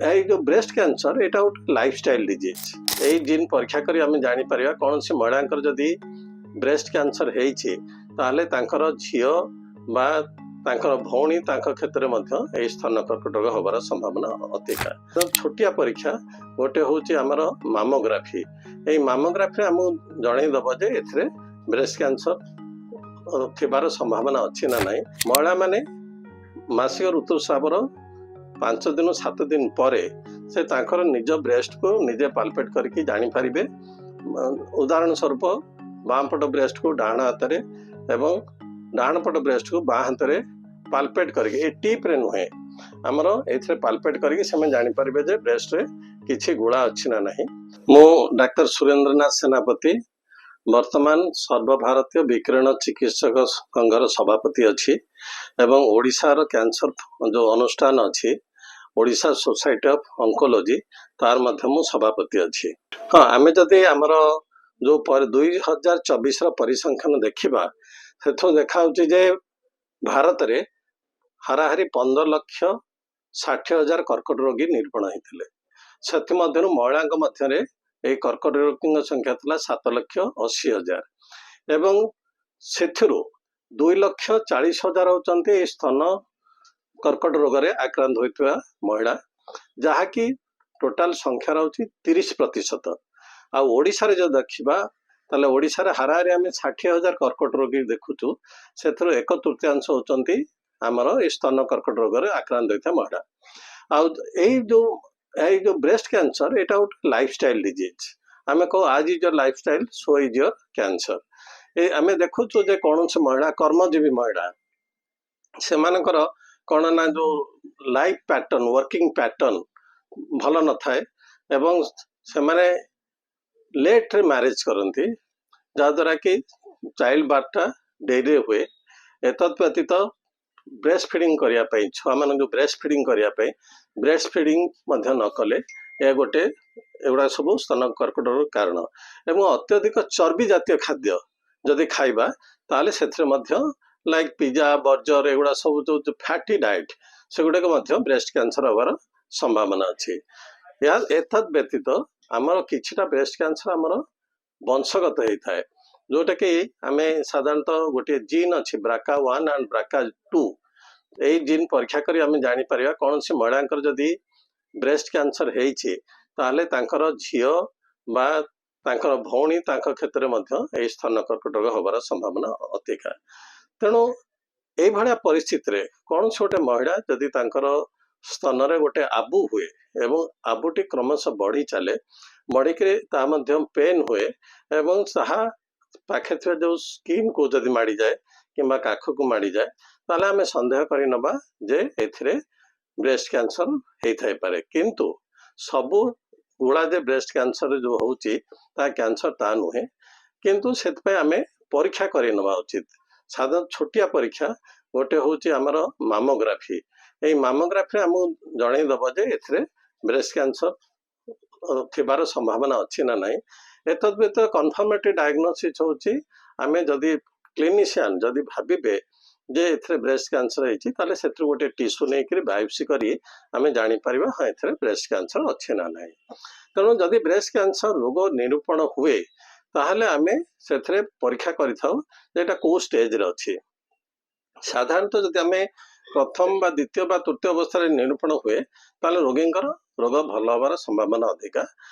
ଏଇ ଯେଉଁ breast cancer, ଏଇଟା ଗୋଟେ ଲାଇଫଷ୍ଟାଇଲ ଡିଜିଜ୍। ଏଇ ଜିନ୍ ପରୀକ୍ଷା କରି ଆମେ ଜାଣିପାରିବା, କୌଣସି ମହିଳାଙ୍କର ଯଦି ବ୍ରେଷ୍ଟ କ୍ୟାନ୍ସର ହେଇଛି, ତାହେଲେ ତାଙ୍କର ଝିଅ ବା ତାଙ୍କର ଭଉଣୀ, ତାଙ୍କ କ୍ଷେତ୍ରରେ ମଧ୍ୟ ଏଇ ସ୍ତନ କର୍କଟ ରୋଗ ହେବାର ସମ୍ଭାବନା ଅଧିକା। ତ ଛୋଟିଆ ପରୀକ୍ଷା ଗୋଟେ ହେଉଛି ଆମର ମାମୋଗ୍ରାଫି। ଏଇ ମାମୋଗ୍ରାଫିରେ ଆମକୁ ଜଣେଇଦେବ ଯେ ଏଥିରେ ବ୍ରେଷ୍ଟ କ୍ୟାନ୍ସର ଥିବାର ସମ୍ଭାବନା ଅଛି ନା ନାହିଁ। ମହିଳାମାନେ ମାସିକ ଋତୁସ୍ରାବର 5 ଦିନ 7 ଦିନ ପରେ ସେ ତାଙ୍କର ନିଜ ବ୍ରେଷ୍ଟକୁ ନିଜେ ପାଲପେଟ୍ କରିକି ଜାଣିପାରିବେ। ଉଦାହରଣ ସ୍ୱରୂପ, ବାଁ ପଟ ବ୍ରେଷ୍ଟକୁ ଡାହାଣ ହାତରେ ଏବଂ ଡାହାଣ ପଟ ବ୍ରେଷ୍ଟକୁ ବାଁ ହାତରେ ପାଲପେଟ୍ କରିକି, ଏ ଟିପ୍ରେ ନୁହେଁ, ଆମର ଏଥିରେ ପାଲପେଟ୍ କରିକି ସେମାନେ ଜାଣିପାରିବେ ଯେ ବ୍ରେଷ୍ଟରେ କିଛି ଗୁଳା ଅଛି ନା ନାହିଁ। ମୁଁ ଡାକ୍ତର ସୁରେନ୍ଦ୍ରନାଥ ସେନାପତି, ବର୍ତ୍ତମାନ ସର୍ବଭାରତୀୟ ବିକିରଣ ଚିକିତ୍ସକ ସଂଘର ସଭାପତି ଅଛି ଏବଂ ଓଡ଼ିଶାର କ୍ୟାନ୍ସର ଯେଉଁ ଅନୁଷ୍ଠାନ ଅଛି, ଓଡ଼ିଶା ସୋସାଇଟି ଅଫ୍ ଅଙ୍କୋଲୋଜି, ତାର ମଧ୍ୟ ମୁଁ ସଭାପତି ଅଛି। ହଁ, ଆମେ ଯଦି ଆମର ଯେଉଁ 2024ର ପରିସଂଖ୍ୟାନ ଦେଖିବା, ସେଥିରୁ ଦେଖାଯାଉଛି ଯେ ଭାରତରେ ହାରାହାରି 15,60,000 କର୍କଟ ରୋଗୀ ନିରୂପଣ ହେଇଥିଲେ। ସେଥିମଧ୍ୟରୁ ମହିଳାଙ୍କ ମଧ୍ୟରେ ଏଇ କର୍କଟ ରୋଗୀଙ୍କ ସଂଖ୍ୟା ଥିଲା 7,80,000 ଏବଂ ସେଥିରୁ 2,40,000 ହେଉଛନ୍ତି ଏଇ ସ୍ତନ କର୍କଟ ରୋଗରେ ଆକ୍ରାନ୍ତ ହୋଇଥିବା ମହିଳା, ଯାହାକି ଟୋଟାଲ ସଂଖ୍ୟା ରହୁଛି 30%। ଆଉ ଓଡ଼ିଶାରେ ଯଦି ଦେଖିବା, ତାହେଲେ ଓଡ଼ିଶାରେ ହାରାହାରି ଆମେ 60,000 କର୍କଟ ରୋଗୀ ଦେଖୁଛୁ। ସେଥିରୁ ଏକ ତୃତୀୟାଂଶ ହେଉଛନ୍ତି ଆମର ଏଇ ସ୍ତନ କର୍କଟ ରୋଗରେ ଆକ୍ରାନ୍ତ ହୋଇଥିବା ମହିଳା। ଆଉ ଏଇ ଯୋଉ ବ୍ରେଷ୍ଟ କ୍ୟାନ୍ସର, ଏଇଟା ଗୋଟେ ଲାଇଫଷ୍ଟାଇଲ ଡିଜିଜ୍। ଆମେ କହୁ, "As is your lifestyle, so is your cancer." ଏ ଆମେ ଦେଖୁଛୁ ଯେ କୌଣସି ମହିଳା, କର୍ମଜୀବୀ ମହିଳା, ସେମାନଙ୍କର କ'ଣ ନା ଯୋଉ ଲାଇଫ ପ୍ୟାଟର୍ନ, ୱାର୍କିଂ ପ୍ୟାଟର୍ନ ଭଲ ନଥାଏ ଏବଂ ସେମାନେ ଲେଟ୍ରେ ମ୍ୟାରେଜ କରନ୍ତି, ଯାହାଦ୍ୱାରା କି ଚାଇଲ୍ଡ ବାର୍ଥଟା ଡେରିରେ ହୁଏ। ଏତଦ୍ ବ୍ୟତୀତ ବ୍ରେଷ୍ଟ ଫିଡ଼ିଂ କରିବା ପାଇଁ, ଛୁଆମାନଙ୍କୁ ବ୍ରେଷ୍ଟ ଫିଡ଼ିଂ କରିବା ପାଇଁ, ବ୍ରେଷ୍ଟ ଫିଡ଼ିଂ ମଧ୍ୟ ନ କଲେ, ଏହା ଗୋଟେ, ଏଗୁଡ଼ା ସବୁ ସ୍ତନ କର୍କଟର କାରଣ। ଏବଂ ଅତ୍ୟଧିକ ଚର୍ବି ଜାତୀୟ ଖାଦ୍ୟ ଯଦି ଖାଇବା, ତାହେଲେ ସେଥିରେ ମଧ୍ୟ ଲାଇକ୍ ପିଜା, ବର୍ଜର, ଏଗୁଡ଼ା ସବୁ ଯୋଉ ଫ୍ୟାଟି ଡାଏଟ୍, ସେଗୁଡ଼ାକ ମଧ୍ୟ ବ୍ରେଷ୍ଟ କ୍ୟାନ୍ସର ହେବାର ସମ୍ଭାବନା ଅଛି। ଏହା ଏତଦ୍ ବ୍ୟତୀତ ଆମର କିଛିଟା ବ୍ରେଷ୍ଟ କ୍ୟାନ୍ସର ଆମର ବଂଶଗତ ହେଇଥାଏ, ଯୋଉଟାକି ଆମେ ସାଧାରଣତଃ ଗୋଟିଏ ଜିନ୍ ଅଛି, ବ୍ରାକା 1 ଆଣ୍ଡ ବ୍ରାକା 2। ଏଇ ଜିନ୍ ପରୀକ୍ଷା କରି ଆମେ ଜାଣିପାରିବା, କୌଣସି ମହିଳାଙ୍କର ଯଦି ବ୍ରେଷ୍ଟ କ୍ୟାନ୍ସର ହେଇଛି, ତାହେଲେ ତାଙ୍କର ଝିଅ ବା ତାଙ୍କର ଭଉଣୀ, ତାଙ୍କ କ୍ଷେତ୍ରରେ ମଧ୍ୟ ଏଇ ସ୍ତନ କର୍କଟ ରୋଗ ହେବାର ସମ୍ଭାବନା ଅଧିକା। ତେଣୁ ଏଇଭଳିଆ ପରିସ୍ଥିତିରେ କୌଣସି ଗୋଟେ ମହିଳା ଯଦି ତାଙ୍କର ସ୍ତନରେ ଗୋଟେ ଆବୁ ହୁଏ ଏବଂ ଆବୁଟି କ୍ରମଶଃ ବଢି ଚାଲେ, ବଢିକିରି ତା ମଧ୍ୟ ପେନ୍ ହୁଏ ଏବଂ ତାହା ପାଖରେ ଥିବା ଯୋଉ ସ୍କିନ୍କୁ ଯଦି ମାଡ଼ିଯାଏ କିମ୍ବା କାଖକୁ ମାଡ଼ିଯାଏ, ତାହେଲେ ଆମେ ସନ୍ଦେହ କରି ନେବା ଯେ ଏଥିରେ ବ୍ରେଷ୍ଟ କ୍ୟାନ୍ସର ହେଇଥାଇପାରେ। କିନ୍ତୁ ସବୁ ଗୁଳା ଯେ ବ୍ରେଷ୍ଟ କ୍ୟାନ୍ସର ଯୋଉ ହଉଛି ତା କ୍ୟାନ୍ସର, ତା ନୁହେଁ। କିନ୍ତୁ ସେଥିପାଇଁ ଆମେ ପରୀକ୍ଷା କରି ନେବା ଉଚିତ। ସାଧାରଣ ଛୋଟିଆ ପରୀକ୍ଷା ଗୋଟେ ହେଉଛି ଆମର ମାମୋଗ୍ରାଫି। ଏଇ ମାମୋଗ୍ରାଫିରେ ଆମକୁ ଜଣେଇଦେବ ଯେ ଏଥିରେ ବ୍ରେଷ୍ଟ କ୍ୟାନ୍ସର ଥିବାର ସମ୍ଭାବନା ଅଛି ନା ନାହିଁ। ଏତଦ୍ ବ୍ୟତୀତ କନଫର୍ମେଟରୀ ଡାୟଗ୍ନୋସିସ୍ ହେଉଛି, ଆମେ ଯଦି କ୍ଲିନିସିଆନ ଯଦି ଭାବିବେ ଯେ ଏଥିରେ ବ୍ରେଷ୍ଟ କ୍ୟାନ୍ସର ହେଇଛି, ତାହେଲେ ସେଥିରୁ ଗୋଟେ ଟିସୁ ନେଇକରି ବାୟୋପ୍ସି କରି ଆମେ ଜାଣିପାରିବା, ହଁ, ଏଥିରେ ବ୍ରେଷ୍ଟ କ୍ୟାନ୍ସର ଅଛି ନା ନାହିଁ। ତେଣୁ ଯଦି ବ୍ରେଷ୍ଟ କ୍ୟାନ୍ସର ରୋଗ ନିରୂପଣ ହୁଏ, ତାହେଲେ ଆମେ ସେଥିରେ ପରୀକ୍ଷା କରିଥାଉ ଯେ ଏଇଟା କୋଉ ଷ୍ଟେଜରେ ଅଛି। ସାଧାରଣତଃ ଯଦି ଆମେ ପ୍ରଥମ ବା ଦ୍ୱିତୀୟ ବା ତୃତୀୟ ଅବସ୍ଥାରେ ନିରୂପଣ ହୁଏ, ତାହେଲେ ରୋଗୀଙ୍କର ରୋଗ ଭଲ ହେବାର ସମ୍ଭାବନା ଅଧିକା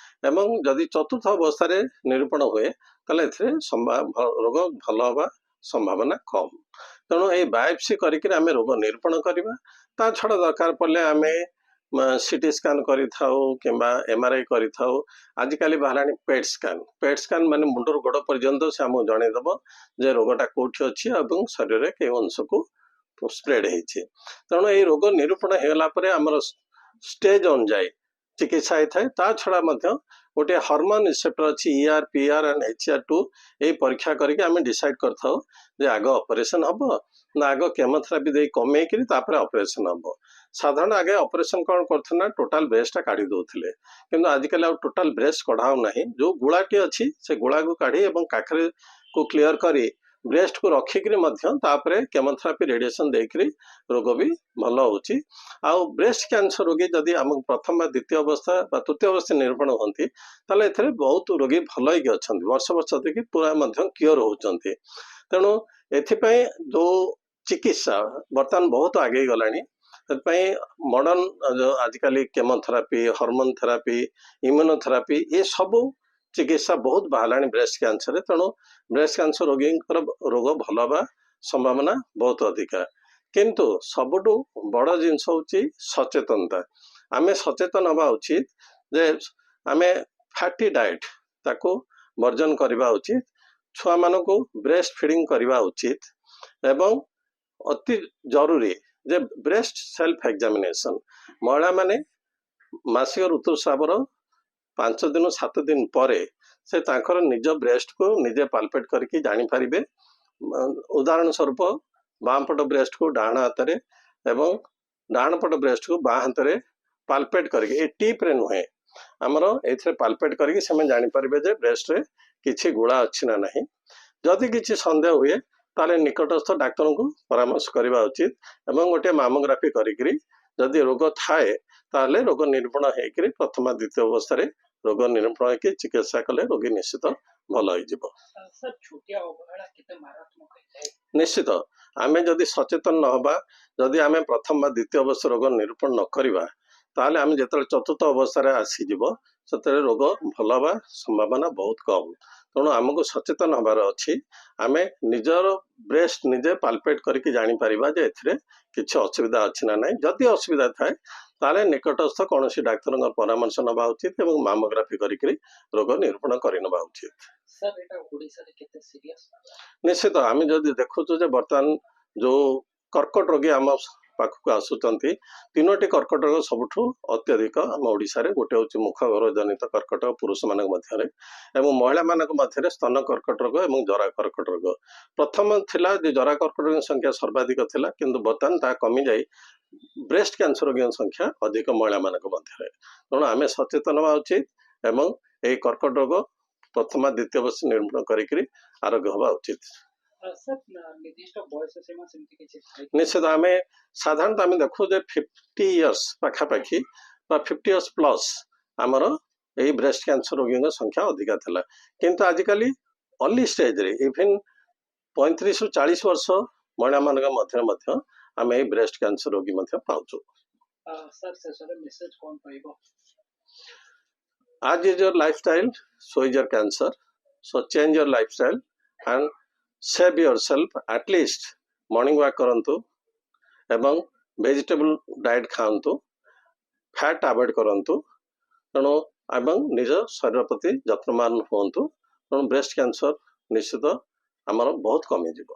ଏବଂ ଯଦି ଚତୁର୍ଥ ଅବସ୍ଥାରେ ନିରୂପଣ ହୁଏ, ତାହେଲେ ଏଥିରେ ରୋଗ ଭଲ ହେବା ସମ୍ଭାବନା କମ୍। ତେଣୁ ଏଇ ବାୟୋପ୍ସି କରିକିରି ଆମେ ରୋଗ ନିରୂପଣ କରିବା। ତା ଛଡ଼ା ଦରକାର ପଡ଼ିଲେ ଆମେ ସିଟି ସ୍କାନ୍ କରିଥାଉ କିମ୍ବା ଏମ୍ଆର୍ଆଇ କରିଥାଉ। ଆଜିକାଲି ବାହାରିଲାଣି ପେଟ୍ ସ୍କାନ୍। ପେଟ୍ ସ୍କାନ୍ ମାନେ ମୁଣ୍ଡରୁ ଗୋଡ଼ ପର୍ଯ୍ୟନ୍ତ ସେ ଆମକୁ ଜଣେଇଦେବ ଯେ ରୋଗଟା କୋଉଠି ଅଛି ଏବଂ ଶରୀରରେ କେଉଁ ଅଂଶକୁ ସ୍ପ୍ରେଡ୍ ହେଇଛି। ତେଣୁ ଏଇ ରୋଗ ନିରୂପଣ ହେଇଗଲା ପରେ ଆମର ଷ୍ଟେଜ୍ ଅନୁଯାୟୀ ଚିକିତ୍ସା ହେଇଥାଏ। ତା ଛଡ଼ା ମଧ୍ୟ ଗୋଟିଏ ହରମୋନ୍ ରିସେପ୍ଟର ଅଛି, ଇଆର୍, ପିଆର୍ ଆଣ୍ଡ HER2। ଏଇ ପରୀକ୍ଷା କରିକି ଆମେ ଡିସାଇଡ୍ କରିଥାଉ ଯେ ଆଗ ଅପରେସନ ହବ ନା ଆଗ କେମୋଥେରାପି ଦେଇ କମେଇକିରି ତାପରେ ଅପରେସନ ହବ। ସାଧାରଣ ଆଗେ ଅପରେସନ କ'ଣ କରୁଥିଲେ ନା ଟୋଟାଲ ବ୍ରେଷ୍ଟଟା କାଢି ଦଉଥିଲେ। କିନ୍ତୁ ଆଜିକାଲି ଆଉ ଟୋଟାଲ ବ୍ରେଷ୍ଟ କଢା ହଉ ନାହିଁ। ଯୋଉ ଗୁଳାଟି ଅଛି, ସେ ଗୁଳାକୁ କାଢି ଏବଂ କାଖରେ କୁ କ୍ଲିୟର କରି ବ୍ରେଷ୍ଟକୁ ରଖିକିରି ମଧ୍ୟ ତାପରେ କେମୋଥେରାପି, ରେଡ଼ିଏସନ୍ ଦେଇକିରି ରୋଗ ବି ଭଲ ହେଉଛି। ଆଉ ବ୍ରେଷ୍ଟ କ୍ୟାନ୍ସର ରୋଗୀ ଯଦି ଆମକୁ ପ୍ରଥମ ବା ଦ୍ୱିତୀୟ ଅବସ୍ଥା ବା ତୃତୀୟ ଅବସ୍ଥା ନିରୂପଣ ହୁଅନ୍ତି, ତାହେଲେ ଏଥିରେ ବହୁତ ରୋଗୀ ଭଲ ହେଇକି ଅଛନ୍ତି, ବର୍ଷ ବର୍ଷ ଧରିକି ପୁରା ମଧ୍ୟ କ୍ୟୁର ହେଉଛନ୍ତି। ତେଣୁ ଏଥିପାଇଁ ଯେଉଁ ଚିକିତ୍ସା ବର୍ତ୍ତମାନ ବହୁତ ଆଗେଇ ଗଲାଣି, ସେଥିପାଇଁ ମଡର୍ଣ୍ଣ ଆଜିକାଲି କେମୋଥେରାପି, ହରମୋନ ଥେରାପି, ଇମ୍ୟୁନୋଥେରାପି, ଏସବୁ ଚିକିତ୍ସା ବହୁତ ବାହାରିଲାଣି ବ୍ରେଷ୍ଟ କ୍ୟାନ୍ସରରେ। ତେଣୁ ବ୍ରେଷ୍ଟ କ୍ୟାନ୍ସର ରୋଗୀଙ୍କର ରୋଗ ଭଲ ହେବା ସମ୍ଭାବନା ବହୁତ ଅଧିକା। କିନ୍ତୁ ସବୁଠୁ ବଡ଼ ଜିନିଷ ହେଉଛି ସଚେତନତା। ଆମେ ସଚେତନ ହେବା ଉଚିତ ଯେ ଆମେ ଫ୍ୟାଟି ଡାଏଟ୍ ତାକୁ ବର୍ଜନ କରିବା ଉଚିତ, ଛୁଆମାନଙ୍କୁ ବ୍ରେଷ୍ଟ ଫିଡ଼ିଂ କରିବା ଉଚିତ ଏବଂ ଅତି ଜରୁରୀ ଯେ ବ୍ରେଷ୍ଟ ସେଲ୍ଫ ଏକ୍ଜାମିନେସନ୍। ମହିଳାମାନେ ମାସିକ ଋତୁସ୍ରାବର 5 ଦିନ 7 ଦିନ ପରେ ସେ ତାଙ୍କର ନିଜ ବ୍ରେଷ୍ଟକୁ ନିଜେ ପାଲପେଟ୍ କରିକି ଜାଣିପାରିବେ। ଉଦାହରଣ ସ୍ୱରୂପ, ବାଁ ପଟ ବ୍ରେଷ୍ଟକୁ ଡାହାଣ ହାତରେ ଏବଂ ଡାହାଣ ପଟ ବ୍ରେଷ୍ଟକୁ ବାଁ ହାତରେ ପାଲପେଟ୍ କରିକି, ଏ ଟିପ୍ରେ ନୁହେଁ, ଆମର ଏଇଥିରେ ପାଲପେଟ୍ କରିକି ସେମାନେ ଜାଣିପାରିବେ ଯେ ବ୍ରେଷ୍ଟରେ କିଛି ଗୁଳା ଅଛି ନା ନାହିଁ। ଯଦି କିଛି ସନ୍ଦେହ ହୁଏ, ତାହେଲେ ନିକଟସ୍ଥ ଡାକ୍ତରଙ୍କୁ ପରାମର୍ଶ କରିବା ଉଚିତ ଏବଂ ଗୋଟିଏ ମାମୋଗ୍ରାଫି କରିକିରି ଯଦି ରୋଗ ଥାଏ, ତାହେଲେ ରୋଗ ନିରୂପଣ ହେଇକିରି ପ୍ରଥମ ଦ୍ୱିତୀୟ ଅବସ୍ଥାରେ ରୋଗ ନିରୂପଣ ହେଇକି ଚିକିତ୍ସା କଲେ ରୋଗୀ ନିଶ୍ଚିତ ଭଲ ହେଇଯିବ। ସାର୍, ଛୋଟିଆ ଅବହେଳା କେତେ ମାରାତ୍ମକ ହେଇଥାଏ? ନିଶ୍ଚିତ, ଆମେ ଯଦି ସଚେତନ ନ ହେବା, ଯଦି ଆମେ ପ୍ରଥମ ବା ଦ୍ୱିତୀୟ ଅବସ୍ଥା ରୋଗ ନିରୂପଣ ନ କରିବା, ତାହେଲେ ଆମେ ଯେତେବେଳେ ଚତୁର୍ଥ ଅବସ୍ଥାରେ ଆସିଯିବ, ସେତେବେଳେ ରୋଗ ଭଲ ହେବା ସମ୍ଭାବନା ବହୁତ କମ୍। ତେଣୁ ଆମକୁ ସଚେତନ ହେବାର ଅଛି। ଆମେ ନିଜର ବ୍ରେଷ୍ଟ ନିଜେ ପାଲପେଟ୍ କରିକି ଜାଣିପାରିବା ଯେ ଏଥିରେ କିଛି ଅସୁବିଧା ଅଛି ନା ନାହିଁ। ଯଦି ଅସୁବିଧା ଥାଏ, ତାହେଲେ ନିକଟସ୍ଥ କୌଣସି ଡାକ୍ତରଙ୍କ ପରାମର୍ଶ ନେବା ଉଚିତ ଏବଂ ମାମୋଗ୍ରାଫି କରିକିରି ରୋଗ ନିରୂପଣ କରିନେବା ଉଚିତ। ସାର୍, ଏଇଟା ଓଡ଼ିଶାରେ କେତେ ସିରିୟସ୍? ନିଶ୍ଚିତ, ଆମେ ଯଦି ଦେଖୁଛୁ ଯେ ବର୍ତ୍ତମାନ ଯୋଉ କର୍କଟ ରୋଗୀ ଆମ ପାଖକୁ ଆସୁଛନ୍ତି, ତିନୋଟି କର୍କଟ ରୋଗ ସବୁଠୁ ଅତ୍ୟଧିକ ଆମ ଓଡ଼ିଶାରେ। ଗୋଟେ ହେଉଛି ମୁଖ ଜନିତ କର୍କଟ ପୁରୁଷମାନଙ୍କ ମଧ୍ୟରେ ଏବଂ ମହିଳାମାନଙ୍କ ମଧ୍ୟରେ ସ୍ତନ କର୍କଟ ରୋଗ ଏବଂ ଜରା କର୍କଟ ରୋଗ। ପ୍ରଥମ ଥିଲା ଯେ ଜରା କର୍କଟ ରୋଗୀଙ୍କ ସଂଖ୍ୟା ସର୍ବାଧିକ ଥିଲା, କିନ୍ତୁ ବର୍ତ୍ତମାନ ତାହା କମିଯାଇ ବ୍ରେଷ୍ଟ କ୍ୟାନ୍ସର ରୋଗୀଙ୍କ ସଂଖ୍ୟା ଅଧିକ ମହିଳାମାନଙ୍କ ମଧ୍ୟରେ। ତେଣୁ ଆମେ ସଚେତନ ହେବା ଉଚିତ ଏବଂ ଏହି କର୍କଟ ରୋଗ ପ୍ରଥମ ଦ୍ୱିତୀୟ ଅବସ୍ଥା ନିରୂପଣ କରିକିରି ଆରୋଗ୍ୟ ହେବା ଉଚିତ। ସାର୍, ନିର୍ଦ୍ଦିଷ୍ଟ ବୟସ ସୀମା ସେମିତି କିଛି ଥାଏ କି? ନିଶ୍ଚିତ, ଆମେ ସାଧାରଣତଃ ଆମେ ଦେଖୁ ଯେ 50 ଇୟର୍ସ ପାଖାପାଖି ବା 50 ଇୟର୍ସ ପ୍ଲସ୍ ଆମର ଏଇ ବ୍ରେଷ୍ଟ କ୍ୟାନ୍ସର ରୋଗୀଙ୍କ ସଂଖ୍ୟା ଅଧିକା ଥିଲା। କିନ୍ତୁ ଆଜିକାଲି ଅର୍ଲି ଷ୍ଟେଜରେ ଇଭିନ୍ 35ରୁ 40 ବର୍ଷ ମହିଳାମାନଙ୍କ ମଧ୍ୟରେ ମଧ୍ୟ ଆମେ ଏଇ ବ୍ରେଷ୍ଟ କ୍ୟାନ୍ସର ରୋଗୀ ମଧ୍ୟ ପାଉଛୁ। ସାର୍, ଶେଷରେ ମେସେଜ କ'ଣ ରହିବ? As is your lifestyle, so is your cancer. So change your lifestyle and save yourself. At least morning walk କରନ୍ତୁ ଏବଂ ଭେଜିଟେବଲ ଡାଏଟ୍ ଖାଆନ୍ତୁ, ଫ୍ୟାଟ୍ ଆଭଏଡ୍ କରନ୍ତୁ। ତେଣୁ ଏବଂ ନିଜ ଶରୀର ପ୍ରତି ଯତ୍ନବାନ ହୁଅନ୍ତୁ। ତେଣୁ ବ୍ରେଷ୍ଟ କ୍ୟାନ୍ସର ନିଶ୍ଚିତ ଆମର ବହୁତ କମିଯିବ।